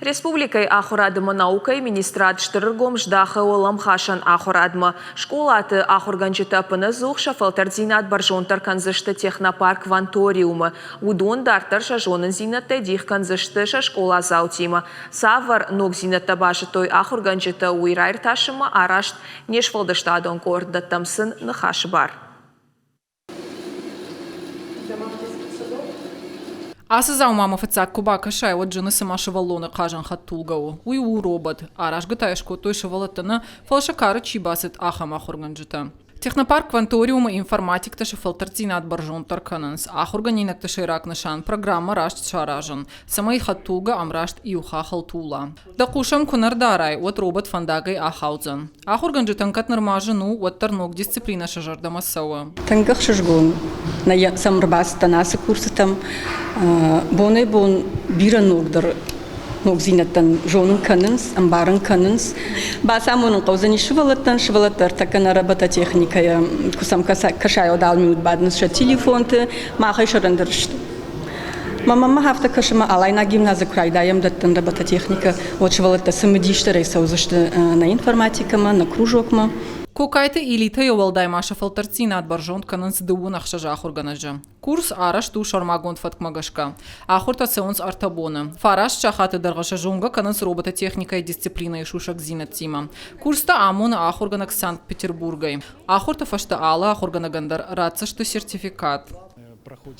Республикӕйы ахуырад ӕмӕ наукӕйы министрад стыр ӕргом здахы уӕлӕмхасӕн ахуырадмӕ. Скъолаты ахуыргӕнджытӕ ӕппынӕдзух сӕ фӕлтӕрддзинад бӕрзонддӕр кӕндзысты технопарк Кванториумы. Уыдон дарддӕр сӕ зонындзинӕдтӕй дих кӕндзысты сӕ скъоладзаутимӕ. Цавӕр ногдзинӕдтӕ базыдтой ахуыргӕнджытӕ, уый раиртасынмӕ араст не сфӕлдыстадон къорд. Дӕттӕм сын ныхасы бар. Ацы дзаумамӕ фыццаг куы бакӕсай, уӕд зыны, цыма сывӕллоны хъазӕн хӕдтулгӕ у. Уый у робот. Аразгӕ та йӕ скодтой сывӕллӕттӕ нӕ, фӕлӕ сӕ кары чи бацыд, ахӕм ахуыргӕнджытӕ. Технопарк Кванториумы информатиктӕ сӕ фӕлтӕрддзинад бӕрзонддӕр кӕнынц. Ахуыргӕнинӕгты сӕйраг нысан – программӕ раст саразын, цӕмӕй хӕдтулгӕ ӕмраст иу хаххыл тула. Дӕ хъус ӕм куы нӕ рдарай, уӕд робот фӕндагӕй ахаудзӕн. Ахуыргӕнджытӕн кӕд нырма зын у, уӕддӕр ног дисциплинӕ сӕ зӕрдӕмӕ цӕуы. Тынг ӕхсызгон нӕ сӕм ӕрбацыдтӕн ацы курсытӕм. Бонӕй-бон бирӕ ногдӕр ногдзинӕдтӕн зонын кӕнынц, ӕмбарын кӕнынц. Бацамонын хъӕудзӕнис сывӕллӕттӕн, сывӕллӕттӕ ӕртӕккӕ нӕ робототехникӕйӕ куы сӕм кӕсай, уӕд алы минут бадынц сӕ телефонты, махӕй сӕрӕндӕр сты. Мӕ мамӕ афтӕ кӕсы, мӕ Алайнаг гимназы куы райдайӕм дӕттын робототехникӕ, уӕд сывӕллӕттӕ цымыдисдӕрӕй цӕудзысты нӕ информатикӕмӕ, нӕ кружокмӕ. Кокайты Илитӕйы уӕлдай ма сӕ фӕлтӕрддзинад бӕрзонд кӕнынц дыууын ӕхсӕз ахуыргӕнӕджы. Курс арӕзт у сӕрмагонд фӕткмӕ гӕсгӕ. Ахуыртӕ цӕуынц ӕртӕ боны. Фараст сахаты дӕргъы сӕ зонгӕ кӕнынц робототехникӕйы дисциплинӕйы сусӕгдзинӕдтимӕ. Курстӕ амоны ахуыргӕнӕг Санкт-Петербургӕй. Ахуырты фӕстӕ алы ахуыргӕнӕгӕн дӕр ратдзысты сертификат.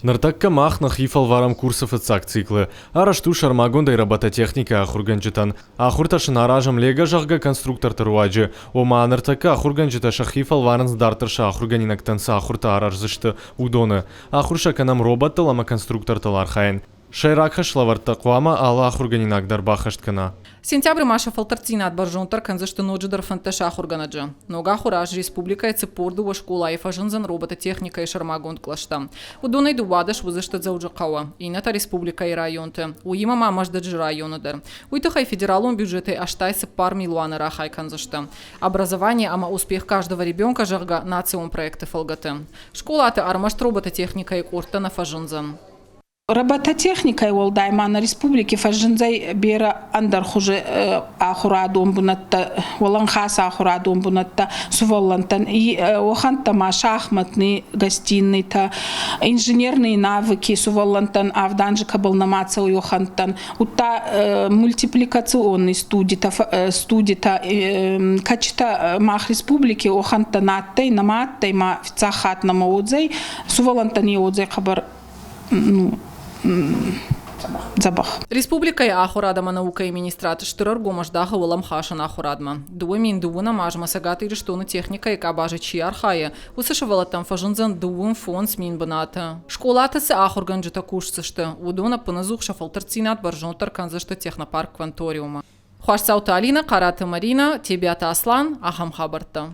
Ныртӕккӕ мах нӕхи фӕлварӕм курсы фыццаг циклы. Арӕзт у сӕрмагондӕй робототехникӕйы ахуыргӕнджытӕн. Ахуыртӕ сын аразӕм Лего, зӕгъгӕ, конструкторты руаджы. Ома, ныртӕккӕ ахуыргӕнджытӕ сӕхи фӕлварынц дарддӕр сӕ ахуыргӕнинӕгтӕн цы ахуыртӕ араздзысты, уыдоны. Ахуыр сӕ кӕнӕм роботтыл ӕмӕ конструктортыл архайын. Сӕйраг хӕслӕвӕрдтӕ хъуамӕ алы ахуыргӕнинаг дӕр баххӕст кӕна. Сентябры ма сӕ фӕлтӕрддзинад бӕрзонддӕр кӕндзысты ноджыдӕр 15 ахуыргӕнӕджы. Ног ахуыры аз республикӕйы 42 скъолайы фӕзындзӕн робототехникӕйы сӕрмагонд кълӕстӕ. Уыдонӕй 12 уыдзысты Дзӕуджыхъӕуы, иннӕтӕ республикӕйы районты, уыимӕ ма Мӕздӕджы районы дӕр. Уый тыххӕй федералон бюджетӕй 84 милуаны рахай кӕндзысты. Образование ӕмӕ успех каждого ребенка, зӕгъгӕ, национ проекты фӕлгӕты. Скъолаты ӕрмӕст робототехникӕйы къордтӕ нӕ фӕзындзӕн. Робототехникӕй уӕлдай ма нӕ республики фӕззиндзӕй берӕ ӕндӕр хузи ахурадон бунӕттӕ, уӕлӕнхас ахурадон бунӕттӕ сувӕллӕнттӕн. Уӕхӕнттӕ ма шахматный гостиныйтӕ, инженерные навыки сувӕллӕнттӕн авданжи кӕбӕл нӕма цӕуй, уӕхӕнттӕн, удта мультипликационный студитӕ, студитӕ кӕчитӕ мах республики уӕхӕнттӕ нӕ адтӕй, нӕма адтӕй, ма фиццаг хатт нӕмӕ уодзӕй. Сувӕллӕнттӕн е уодзӕй хъӕбӕр ну, дзӕбӕх. Республикӕйы ахуырад ӕмӕ наукӕйы министрад стыр ӕргом ӕздахы уӕлӕмхасӕн ахуырадмӕ. 2002 азмӕ Цӕгат Ирыстоны техникӕйы къабазы чи архайы, уыцы сывӕллӕттӕм фӕзындзӕн 25 000 бынаты. Скъолаты цы ахуыргӕнджытӕ кусдзысты, уыдон ӕппынӕдзух сӕ фӕлтӕрддзинад бӕрзонддӕр кӕндзысты технопарк Кванториумы. Хуасдзауты Алинӕ, Хъараты Маринӕ, Тебиаты Аслан, ахӕм хабӕрттӕ.